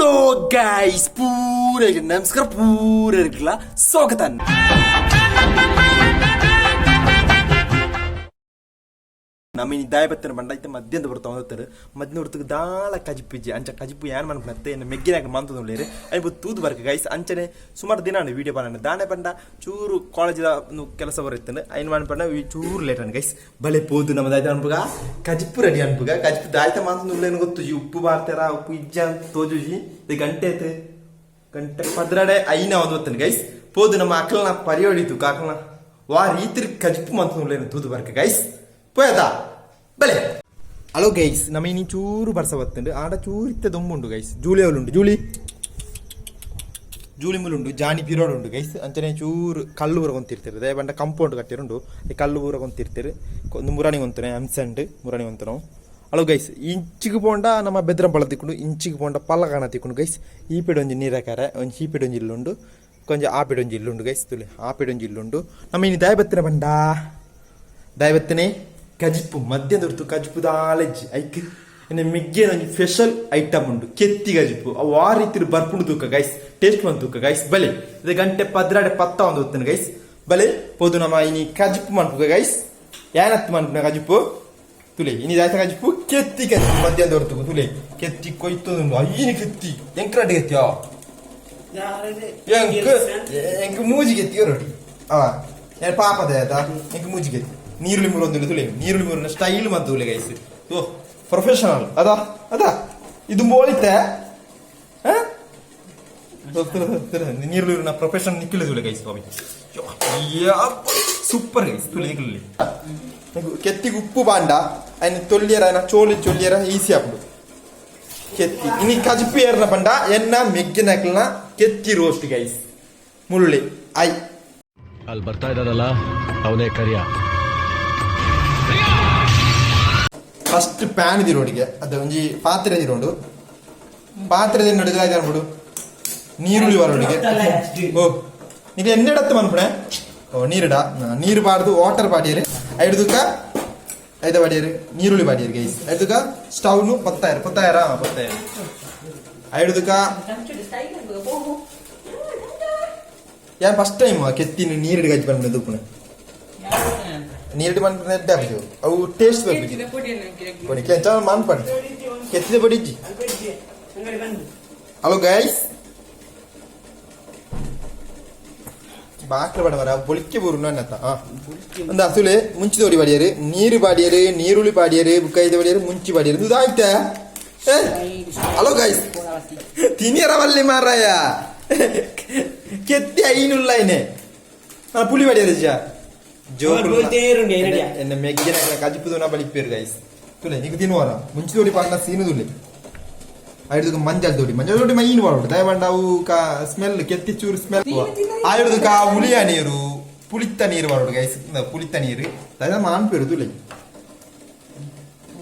Hello guys, ಪೂರ ನಮಸ್ಕಾರ, ಪೂರ ಸ್ವಾಗತ. ನಮ್ಮ ಇನಿ ದಾಯ ಬತ್ತನ ಬಂಡ ಇತ್ತೆ ಮಧ್ಯಾಹ್ನ ಬರ್ತಾ ಹೋಗ್ತಾರೆ. ಮಧ್ಯಾಹ್ನ ಹೊರ್ತುಗೆ ದಾಳ ಕಜಿಪಿಜ್ಜಿ ಅಂಚ ಕಜಿಪು ಯಾನ್ ಮನ್ಪುನತ್ತೆ ಎನ್ನ ಮೆಗ್ಗಿನಾಗ ಮಂತುಂದುಲ್ಲೆರ್. ಐನ್ ತೂದು ಬರ್ಕ ಗೈಸ್. ಅಂಚನೆ ಸುಮಾರು ದಿನ ವೀಡಿಯೋ ಪಾಡಂಡ ದಾನೆ ಪಂಡ ಚೂರು ಕಾಲೇಜ್ ಕೆಲಸ ಬರುತ್ತಂಡು ಐನ್ ಮನ್ಪಂಡ ಚೂರು ಲೇಟ್ ಅಂಡ್ ಗೈಸ್. ಬಲೆ ಪೋದು ನಮ್ಮ ದಾಯ್ತ ಅನ್ಪುಗ ಕಜಿಪು ರೆಡಿ ಅನ್ಪುಗ. ಕಜಿಪು ದಾಯ್ತ ಮಂತುಂದುಲ್ಲೇನು ಗೊತ್ತುಜಿ. ಉಪ್ಪು ಬಾರ್ತೆರ ಉಪ್ಪು ಇಜ್ಜ ತೋಜುಜಿ. ಇದು ಗಂಟೆ ಆಯ್ತು, ಗಂಟೆ ಪದ್ರಾಡೆ ಐನ ಒಂದು ಗೊತ್ತಂಡು ಗೈಸ್. ಪೋದು ನಮ್ಮ ಅಕಲ್ನ ಪರಿಯೊಡಿತು ಅಕಲ್ನ ವಾ ರೀತಿ ಕಜಿಪು ಮಂತುಂದುಲ್ಲೇನು ತೂದು ಬರ್ಕ ಗೈಸ್. ಪೋಯದ ಬಲೆ. ಹಲೋ ಗೈಸ್, ನಮ್ಮ ಇನಿ ಚೂರು ಬರ್ಸ ಬತ್ತುಂಡು. ಆಡ ಚೂರು ಇತ್ತೆ ದೊಂಬುಂಡು ಗೈಸ್. ಜೂಲಿ ಅವಲುಂಡು, ಜೂಲಿ ಜೂಲಿ ಮುಲುಂಡು, ಜಾನಿ ಪಿರೋಡ್ ಉಂಡು ಗೈಸ್. ಅಂಚನೆ ಚೂರು ಕಲ್ಲು ಊರ ಕೊಂತಿರ್ತಾರೆ. ದಯ ಬಂಡ ಕಂಪೌಂಡ್ ಕಟ್ಟಿರುಂಡು. ಈ ಕಲ್ಲು ಊರ ಕೊಂತಿರ್ತಾರೆ. ಒಂದು ಮುರಾಣಿ ಕೊಂತನೆ ಅಂಸಂಡ್ ಮುರಾಣಿ ಕೊಂತನು. ಹಲೋ ಗೈಸ್, ಇಂಚಿಗೆ ಪೋಂಡ ನಮ್ಮ ಬೆದ್ರಂಪಳ ತಿಕ್ಕೊಂಡು, ಇಂಚಿಗೆ ಪೋಂಡ ಪಲ್ಲಕಾಣ ತಿಕ್ಕೊಂಡು ಗೈಸ್. ಈ ಪೆಡ್ ಒಂಜಿ ನೀರಕರೆ, ಒಂಜಿ ಈ ಪೆಡ್ ಒಂಜಿ ಇಲ್ಲುಂಡು, ಕೊಂಚ ಆ ಪೆಡ್ ಒಂಜಿ ಇಲ್ಲುಂಡು ಗೈಸ್. ತುಲೆ ಆ ಪೆಡ್ ಒಂಜಿ ಇಲ್ಲುಂಡು. ನಮ್ಮ ಇನಿ ದಾಯ ಬತ್ತಿನ ಬಂಡ ದಾಯ ಬತ್ತನೆ ಕಜಿಪು ಮಧ್ಯ ದೊರ್ತು ಕಜಿಪು ದಾಲೆಜ್ಜಿ. ಐಕ್ ಎನ್ನ ಮೆಗ್ಗೆನ ಒಂಜಿ ಸ್ಪೆಷಲ್ ಐಟಮ್ ಉಂಡು, ಕೆತ್ತಿ ಕಜಿಪು. ಅವು ಆ ರೀತಿ ಬರ್ಪುಂಡು ತೂಕ ಗೈಸ್, ಟೇಸ್ಟ್ ಬಂದು ತೂಕ ಗೈಸ್. ಬಲೆ ಇದು ಗಂಟೆ ಪದ್ರಾಡೆ ಪತ್ತ ಒಂದು ಹೊತ್ತನು ಗೈಸ್. ಬಲೆ ಪೋದು ನಮ್ಮ ಇನಿ ಕಜಿಪು ಮನ್ಪುಗ ಗೈಸ್. ಯಾನತ್ತು ಮನ್ಪುನ ಕಜಿಪು ತುಲೆ. ಇನಿ ದಾಯ್ತ ಕಜಿಪು ಕೆತ್ತಿ ಕಜಿಪು ಮಧ್ಯಾಹ್ನ ದೊರ್ತು ತುಲೆ. ಕೆತ್ತಿ ಕೊಯ್ತೊಂದು ಐನಿ ಕೆತ್ತಿ ಎಂಕ್ರಾಡಿ ಕೆತ್ತಿಯಾ ಎಂಕ್ ಎಂಕ್ ಮೂಜಿ ಕೆತ್ತಿ ರೊಡಿ ಆ ಯಾರು ಪಾಪದ ಆಯ್ತಾ. ಎಂಕ್ ಮೂಜಿ ಕೆತ್ತಿ ನೀರುಳ್ಳಿ ಮೂರು ಒಂದು ತುಲೆ. ನೀರುಳ್ಳಿ ಮೂರಿನ ಸ್ಟೈಲ್ ಮತ್ತು ತುಲೆ ಗೈಸ್. ಓ ಪ್ರೊಫೆಷನಲ್ ಅದಾ ಅದಾ ಇದು ಮೋಳಿತೆ. ನೀರುಳ್ಳಿ ಪ್ರೊಫೆಷನಲ್ ನಿಕ್ಕಿಲ್ಲ ತುಲೆ ಗೈಸ್. ಸ್ವಾಮಿ ಸೂಪರ್ ಗೈಸ್. ತುಲೆ ನಿಕ್ಕಿಲ್ಲ ಕೆತ್ತಿಗೆ ಉಪ್ಪು ಬಾಂಡ ಅಯ್ನ ತೊಲ್ಯರ ಚೋಲಿ ಚೊಲ್ಯರ ಈಸಿ ಆಪುಂಡು ಕೆತ್ತಿ. ಇನಿ ಕಜಿಪು ಏರ್ನ ಬಂಡ ಎನ್ನ ಮೆಗ್ಗಿನಕ್ಲನ ಕೆತ್ತಿ ರೋಸ್ಟ್ ಗೈಸ್. ಮುಳ್ಳಿ I ಅಲ್ಲಿ ಬರ್ತಾ ಇದ್ದಾನಲ್ಲ, ಅವನೇ ಕರಿಯ. ಫಸ್ಟ್ ಪ್ಯಾನ್ ದಿರೋಡಿಗೆ ಅದು ಒಂಜಿ ಪಾತ್ರೆ ದಿರೋಡು. ಪಾತ್ರೆ ದಿನೋಡಿಗೆ ಆಯ್ತು ಅನ್ಬಿಡು ನೀರುಳ್ಳಿ ಬರೋಡಿಗೆ. ಓ ನೀರು ಎಣ್ಣೆಡತ್ತು ಮನ್ಪುಣೆ. ಓ ನೀರುಡ ನೀರು ಬಾರ್ದು ವಾಟರ್ ಬಾಡಿಯರು ಐಡ್ದುಕ ಐದ ಬಾಡಿಯರು ನೀರುಳ್ಳಿ ಬಾಡಿಯರು ಗೈಸ್. ಐದುಕ ಸ್ಟವ್ನು ಪತ್ತಾಯರು ಪತ್ತಾಯರ ಪತ್ತಾಯರು ಐಡ್ದುಕ. ಯಾನ್ ಫಸ್ಟ್ ಟೈಮ್ ಕೆತ್ತಿನ ನೀರಿಡು ಗಜ್ಜಿ ಬಂದ್ಬಿಡು ದುಪ್ಪುಣೆ. ನೀರಿಡು ಮನ್ಪುಣೆ ಎಡ್ಡೆ ಆಪುಜು ಅವು ಟೇಸ್ಟ್ ಬರ್ಪುಜಿ. ಪೊಡಿ ಕೆಂಚ ಮನ್ಪಣೆ ಕೆತ್ತಿದ ಪೊಡಿ ಇಜ್ಜಿ. ಹಲೋ ಗೈಸ್, ಬಾಕ್ಲ ಬಡ ಮರ ಬೊಳಿಕೆ ಬೂರು ನನ್ನತ್ತ. ಆ ಒಂದು ಅಸುಲೆ ಮುಂಚಿ ತೋಡಿ ಬಾಡಿಯರು, ನೀರು ಬಾಡಿಯರು, ನೀರುಳ್ಳಿ ಬಾಡಿಯರು, ಬುಕ್ಕೈದ ಬಾಡಿಯರು, ಮುಂಚಿ ಬಾಡಿಯರು. ಇದು ಆಯ್ತಾ? ಹಲೋ ಗೈಸ್, ತಿನಿಯರ ಬಲ್ಲಿ ಮಾರಾಯ. ಕೆತ್ತಿ ಐನುಲ್ಲ ಐನೆ ಪುಳಿ ಬಾಡಿಯರು ಜಾ ಜೋ ಎನ್ನ ಮೆಗ್ಗಿನ ಕಜಿಪುದು ಬಲಿಪೇರು ಗೈಸ್. ತುಲೆ ನಿಕ್ ತಿನ್ನುವಾರ ಮುಂಚಿ ತೋಡಿ ಪಾಂಡ ಸೀನು ತುಲೆ. ಐದು ಮಂಜಲ್ ತೋಡಿ, ಮಂಜಲ್ ತೋಡಿ ಮೈನ್ ವಾಡು ದಯವಂಡ ಅವು ಕಾ ಸ್ಮೆಲ್ ಕೆತ್ತಿ ಚೂರು ಸ್ಮೆಲ್. ಆಯುರ್ದು ಕಾ ಉಳಿಯ ನೀರು, ಪುಳಿತ್ತ ನೀರು ವಾಡು ಗೈಸ್. ಪುಳಿತ್ತ ನೀರು ದಯ ಮಾನ್ಪೇರು ತುಲೆ.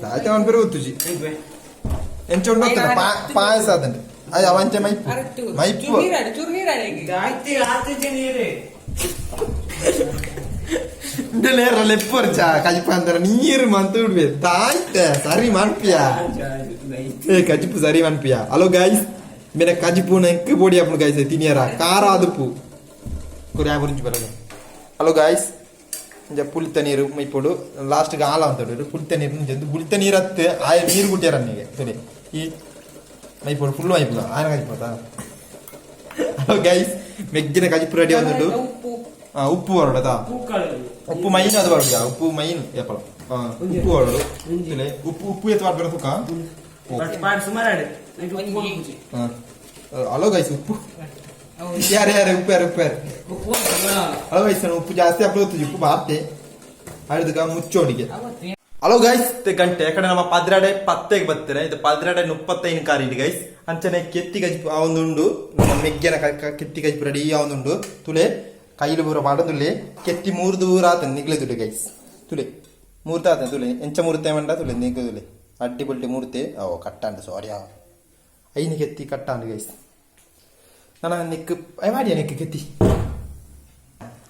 ದಾಯ್ತ ಮಾನ್ಪೇರು ಗೊತ್ತುಜಿ. ಎಂಚ ಉಂಡು ಪಾಯಸ ಅದಂಡೆ ಅಯ್ಯ ಅವಂಚೆ ಮೈಪು ಮೈಪು. ಲೆಪ್ಪರ್ಚ ಕಜಿಪು ಅಂತಾರೆ ನೀರು ಮಂತು ಬಿಡ್ಬೆ ತಾಯ್ತ ಸರಿ ಮನ್ಪಿಯ. ಏ ಕಜಿಪು ಸರಿ ಮನ್ಪಿಯ. ಹಲೋ ಗೈಸ್, ಮೇರೆ ಕಜಿಪು ನೆಕ್ ಪೊಡಿ ಅಪ್ಪು ಗೈಸ್. ತಿನಿಯರ ಖಾರ ಅದುಪು ಕುರಿ ಬುರಿಂಚು ಬರಲ್ಲ. ಹಲೋ ಗೈಸ್, ಇಂಜ ಪುಳಿತ ನೀರು ಮೈಪೊಡು ಲಾಸ್ಟ್ಗೆ ಆಲ ಅಂತ ಪುಳಿತ ನೀರು ಮುಂಚೆ ಪುಳಿತ ನೀರು ಹತ್ತು ಆಯ ನೀರು ಕುಟ್ಟಿಯಾರ ಅನ್ನಿಗೆ ಸರಿ. ಈ ಮೈಪೊಡು ಫುಲ್ ಮೈಪುಗ ಆಯನ ಕಜಿಪೋತಾ. ಹಲೋ ಗೈಸ್, ಮೆಗ್ಗಿನ ಕಜಿಪು ರೆಡಿ ಬಂದುಂಡು. ಉಪ್ಪು ಬರೋಡದಾ ಉಪ್ಪು ಮೈನ್ ಅದು ಬರೋಡ ಉಪ್ಪು ಮೈನ್ ಏಪಲ ಉಪ್ಪು ಬರೋಡು. ಉಪ್ಪು ಉಪ್ಪು ಎತ್ತು ಬಾರ್ಬೇಡ ತುಕ್ಕ. ಹಲೋ ಗೈಸ್, ಉಪ್ಪು ಯಾರು ಯಾರು ಉಪ್ಪು ಯಾರು ಉಪ್ಪು ಯಾರು. ಹಲೋ ಗೈಸ್, ಉಪ್ಪು ಜಾಸ್ತಿ ಹಾಕ್ಲು ಉಪ್ಪು ಬಾರ್ತೆ ಆಯ್ದುಕ ಮುಚ್ಚೋಡಿಗೆ. ಹಲೋ ಗೈಸ್, ಗಂಟೆ ಯಾಕಂದ್ರೆ ನಮ್ಮ ಪದ್ರಾಡೆ ಪತ್ತೆಗೆ ಬರ್ತಾರೆ. ಇದು ಪದ್ರಾಡೆ ಮುಪ್ಪತ್ತೈದು ಕಾರ್ ಇಡಿ ಗೈಸ್. ಅಂಚನೆ ಕೆತ್ತಿ ಗಜ್ಪು ಆ ಒಂದುಂಡು. ನಮ್ಮ ಮೆಗ್ಗೆನ ಕೆತ್ತಿ ಗಜ್ಪು ರೆಡಿ ಆ ಒಂದುಂಡು. ತುಲೆ ಕೈಲು ಪೂರ ಪಾಡೊಂದುಲ್ಲೆ. ಕೆತ್ತಿ ಮೂರು ದೂರ ಆತ ನಿಗ್ಲೆ ತುಲೆ ಗೈಸ್. ತುಲೆ ಮೂರ್ತ ಆತ ತುಲೆ ಎಂಚ ಮೂರ್ತೆ ಮಂಡ ತುಲೆ ನಿಗ್ಲೆ ತುಲೆ ಅಡ್ಡಿ ಪಲ್ಟಿ ಮೂರ್ತೆ. ಓ ಕಟ್ಟಾಂಡು ಸಾರಿ. ಆ ಐನಿ ಕೆತ್ತಿ ಕಟ್ಟಾಂಡು ಗೈಸ್. ನನ್ನ ನಿಕ್ ಮಾಡಿಯ ನಿಕ್ ಕೆತ್ತಿ.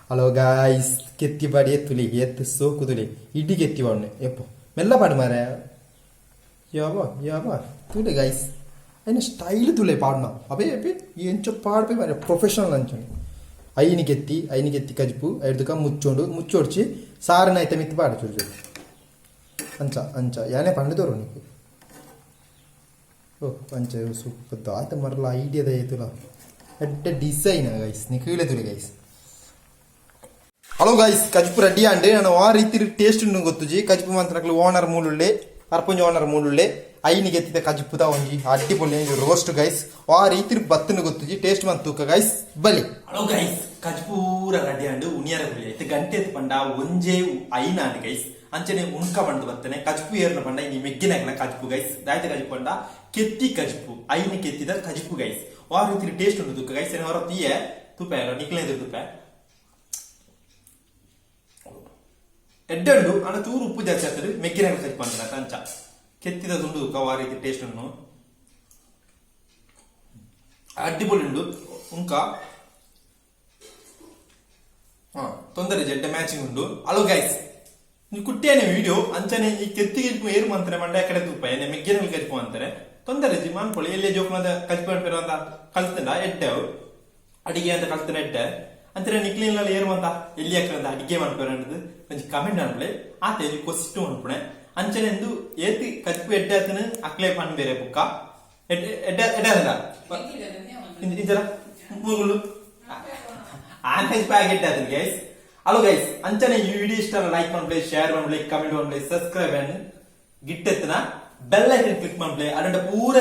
ಹಲೋ ಗಾಯ್ಸ್, ಕೆತ್ತಿ ಬಾಡಿ ಎತ್ತುಲಿ ಎತ್ತು ಸೋಕು ತುಲಿ. ಇಡಿ ಕೆತ್ತಿ ಬಾಡ್ನೆ ಎಪ್ಪೋ ಮೆಲ್ಲ ಪಾಡು ಮಾರ ಯಾವ ಯಾವ ತುಲೆ ಗೈಸ್. ಐನ ಸ್ಟೈಲ್ ತುಲೆ ಪಾಡ್ನ ಅಬೇ ಅಬೇ ಎಂಚ ಪಾಡ್ಪೆ ಮಾರ್ರೆ ಪ್ರೊಫೆಷನಲ್ ಅಂಚನೆ. ಐನಿ ಕೆತ್ತಿ, ಐನಿ ಕೆತ್ತಿ ಕಜಿಪು ಐಡ್ದಕ ಮುಚ್ಚೋಂಡು ಮುಚ್ಚೋಡ್ಚಿ ಸಾರನ ಐತ ಮಿತ್ತ್ ಪಾಡ ಚೂರು ಚೂರು ಅಂಚ ಅಂಚ ಯಾನೆ ಪಂಡ ತೋರು ನಿಕ್ಕು. ಓ ಅಂಚ ಸೂಪರ್ ದಾತ ಮರ್ಲ ಐಡಿಯಾದ ಏತುಲ ಎಡ್ಡೆ ಡಿಸೈನ್ ಗೈಸ್. ನಿಕುಲೆ ತುಲೆ ಗೈಸ್. ಹಲೋ ಗೈಸ್, ಕಜಿಪು ರೆಡಿ ಆಂಡ್. ನಾನು ಆ ರೀತಿ ಟೇಸ್ಟ್ ಉಂಡು ಗೊತ್ತುಜಿ. ಕಜಿಪು ಮಂತ್ರಕ್ಲು ಓನರ್ ಮೂಲುಳ್ಳೆ, ಪರ್ಪುಂಜ ಓನರ್ ಮೂಲುಳ್ಳೆ. ಐನಿಗೆ ಎತ್ತಿದ ಕಜಿಪುದ ಒಂಜಿ ಅಡ್ಡಿ ಪೊಲಿ ರೋಸ್ಟ್ ಗೈಸ್. ಆ ರೀತಿ ಬತ್ತನು ಗೊತ್ತುಜಿ, ಟೇಸ್ಟ್ ಮಂತ್ ತೂಕ ಗೈಸ್ ಬಲಿ. ಹಲೋ ಗೈಸ್, ಕಜಿಪು ಪೂರ ರೆಡಿ ಆಂಡ್. ಉನಿಯರ ಗುಳಿ ಐತೆ ಗಂಟೆ ಎತ್ತು ಪಂಡ ಒಂಜೇ ಐನಾಂಡ್ ಗೈಸ್. ಅಂಚನೆ ಉಣ್ಕ ಬಂದು ಬತ್ತನೆ. ಕಜಿಪು ಏರ್ನ ಪಂಡ ಇನಿ ಮೆಗ್ಗಿನಾಗ್ಲ ಕಜಿಪು ಗೈಸ್. ದಾಯ್ತ ಕಜಿಪು ಪಂಡ ಕೆತ್ತಿ ಕಜಿಪು, ಐನ ಕೆತ್ತಿದ ಕಜಿಪು ಗೈಸ್. ಆ ರೀತಿ ಟೇಸ್ಟ್ ಉಂಡು ತೂಕ ಗೈಸ್. ಹೊರ ತೀಯೆ ತುಪ್ಪ ನಿಕ್ಲೆ ತುಪ್ಪ ಎಡ್ಡೆ ಉಂಡು ಅಣ್ಣ. ಚೂರು ಉಪ್ಪು ಜಾಸ್ತಿ ಆಗ್ತದೆ. ಮೆಗ್ಗಿನ ಕಜಿಪು ಅಂತ ಅಂಚ ಕೆತ್ತಿದ ತುಂಡು. ಆ ರೀತಿ ಟೇಸ್ಟ್ ಉಂಡು, ಅಡ್ಡಿಪೊಲಿ ಉಂಡು ಉಂಕ. ಹಾ, ತೊಂದರೆ ಜಡ್ಡೆ ಮ್ಯಾಚಿಂಗ್ ಉಂಡು. ಹಲೋ ಗೈಸ್, ನೀವು ಕುಟ್ಟಿಯಾನೆ ವಿಡಿಯೋ. ಅಂಚನೆ ಈ ಕೆತ್ತಿಗೆ ಏರು ಮಂತಾರೆ ಮಂಡ್ಯ ಕಡೆ ತೂಪ ಏನೆ ಮೆಗ್ಗಿನ ಕಜಿಪು ಅಂತಾರೆ. ತೊಂದರೆ ಜಿ ಮಾನ್ಪೊಳಿ. ಎಲ್ಲಿ ಜೋಕ್ನದ ಕಜಿಪು ಅನ್ಪೇರು ಅಂತ ಕಲ್ತಂಡ ಎಡ್ಡೆ ಅವು ಅಡಿಗೆ ಅಂತ ಕಲ್ತನ ಎಡ್ಡೆ ಅಂತಾರೆ. ನಿಕ್ಲಿನಲ್ಲಿ ಏರು ಮಂತ ಎಲ್ಲಿ ಹಾಕಂತ ಅಡಿಗೆ ಮನ್ಪೇರು ಅನ್ನೋದು ಒಂಜಿ ಕಮೆಂಟ್ ಅನ್ಪಳೆ. ಆತೆ ಒಂಜಿ ಕೊಸಿಟ್ಟು ಅನ್ಪುಣೆ. ಅಂಚನೆ ಎಂದು ಏತಿ ಕಜಿಪು ಎಡ್ಡೆ ಆತನ ಅಕ್ಲೆ ಪನ್ ಬೇರೆ ಬುಕ್ಕ ಎಡ್ಡೆ ಎಡ್ಡೆ ಎಡ್ಡೆ ಆತನ ಇಂಚರ ಮೂಗುಲು ಆನ್ ಪ್ಯಾಕೆಟ್ ಆತನ ಗೈಸ್. ಹಲೋ ಗೈಸ್, ಅಂಚನೆ ಈ ವಿಡಿಯೋ ಇಷ್ಟ ಲೈಕ್ ಮಾಡ್ಲಿ, ಶೇರ್ ಮಾಡ್ಲಿ, ಕಮೆಂಟ್ ಮಾಡ್ಲಿ, ಸಬ್ಸ್ಕ್ರೈಬ್ ಅಂಡ್ ಗಿಟ್ಟೆತ್ತನ ಬೆಲ್ ಐಕನ್ ಕ್ಲಿಕ್ ಮಾಡ್ಲಿ. ಅದಂಡ ಪೂರ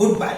ಗುಡ್ ಬೈ.